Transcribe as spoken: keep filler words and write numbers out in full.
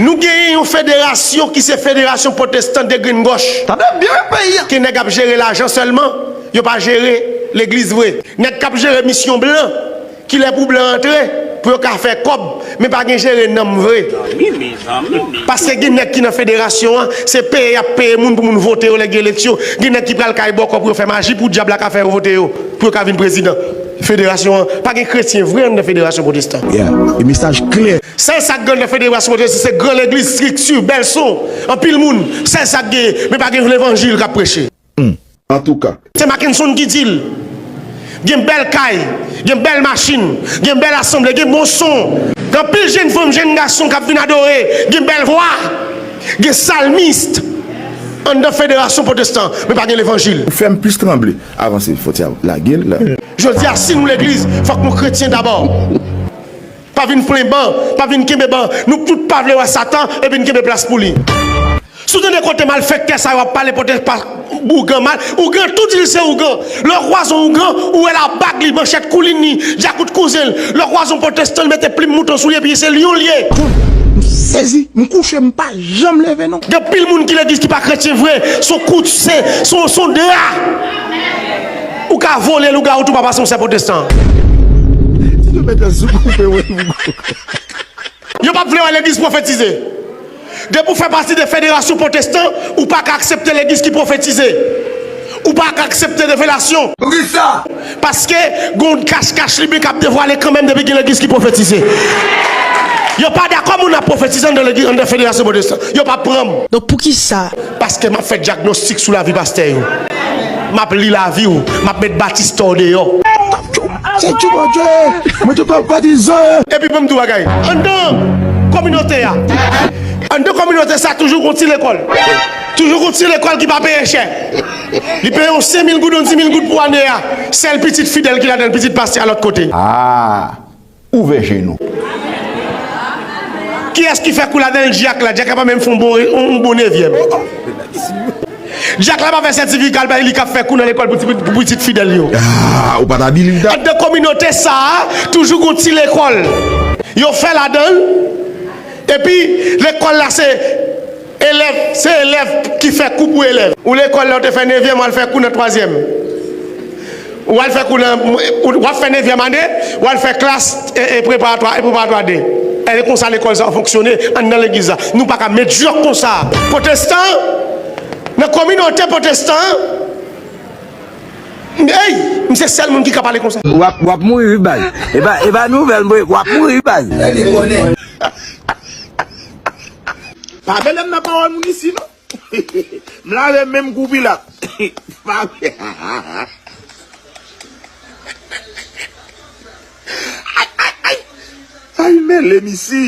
Nou genyen yon federasyon ki se federasyon pwotestan de grenn gòch. Tande byen peyi a. Ke nèg ap jere lajan sèlman, yo pa jere legliz vre. Nèg k ap jere misyon blan, kilè pou blan antre, pou yo ka fè kòb, men pa gen jere nanm vre. Paske gen nèg ki nan federasyon an, se peye y ap peye moun pou moun vote yo lè gen eleksyon. Gen nèg ki pral kay bòkò pou yo fè maji pou dyab la ka fè yo vote yo, pou yo ka vin prezidan. Federasyon an, pa gen kretyen vre anndan federasyon pwotestan. Yeah. E mesaj klè. Sèl sa k gen anndan federasyon pwotestan, se gran legliz, estrikti, bèl son, anpil moun. Sèl sa k gen, men pa gen levanjil k ap preche. Antouka. Se Mackenson ki di l. Gen bèl kay, gen bèl machin, gen bèl asanble, gen bon son. Gen anpil jèn fanm, jèn gason k ap vin adore, gen bèl vwa, gen salmis anndan federasyon pwotestan, men pa gen levanjil. Ou fè m plis tranble. Avanse, fòti a lage l la. Jodi a, si nou legliz, fòk nou kretyen dabò. Pa vin plen ban, pa vin kenbe ban. Nou tout pa vle wè Satan epi n kenbe plas pou li. Si w tande kote malfektè sa yo ap pale pote pa ougan mal, ougan tou di l se ougan. Lè w kwaze yon ougan, ou wè labag li, manchèt koulin li, djakout kouzen l. Lè w kwaze yon pwotestan, l mete plim mouton sou li epi se lyon l ye. M sezi, m kouche, m pa janm leve non. Gen pil moun ki legliz ki pa kretyen vre, se yon kout, se, se, se yon dra. Ou ka vole lougawou tou pa pase yon sè pwotestan. Ti nou mete sou koupe wè. Yo p ap vle wè legliz pwofetize. Depi w fè pati de federasyon pwotestan, ou pa ka aksepte legliz ki pwofetize. Ou pa ka aksepte revelasyon. Poukisa? Paske gon kachkach limen k ap devwale kanmenm depi gen legliz ki pwofetize. Yo pa dakò moun ap pwofetize anndan legliz, anndan federasyon pwotestan. Yo p ap pran m. Donk poukisa? Paske m ap fè dyagnostik sou lavi pastè yo. M ap li lavi w, m ap met batistè w deyò. Se tu Bondye, mwen te pa patizan. Epi ban m di w bagay, anndan kominote a, anndan kominote sa toujou gon ti lekòl. Toujou gon ti lekòl ki pa peye chè. Li peye yon senk mil goud, yon dis mil goud pou ane a. Sèl pitit fidèl ki ladan l, pitit pastè a lòt kote. Ah. Ouvè je nou. Kiyès ki fè kou ladan l? Dyak la. Dyak la pa menm fè yon bon, yon bon nevyèm. Dyak la pa fè sètifika l bay li k ap fè kou nan lekòl pou ti, pou pitit fidèl yo. Ah, ou pa ta believe that? Anndan kominote sa a, toujou gon ti lekòl. Yo fè ladan l. Epi, lekòl la se elèv, se elèv ki fè kou pou elèv. Ou lekòl la, ou te fè nevyèm, w al fè kou nan twazyèm. Ou al fè kou nan, ou, w ap fè nevyèm ane, w al fè klas, e, e preparatwa, e preparatwa de. E konsa lekòl sa a fonksyone anndan legliz la. Nou pa ka medyòk konsa. Pwotestan, nan kominote pwotestan, ey, m se sèl moun ki ka pale konsa. W ap, w ap mouri wi baz. E pa, e pa nouvèl, mwen, w ap mouri wi baz. Pa mele m nan pawòl moun isi non. M lave menm kou Pilat. Pa vle. Ay, ay, ay. Ay, mele m isi.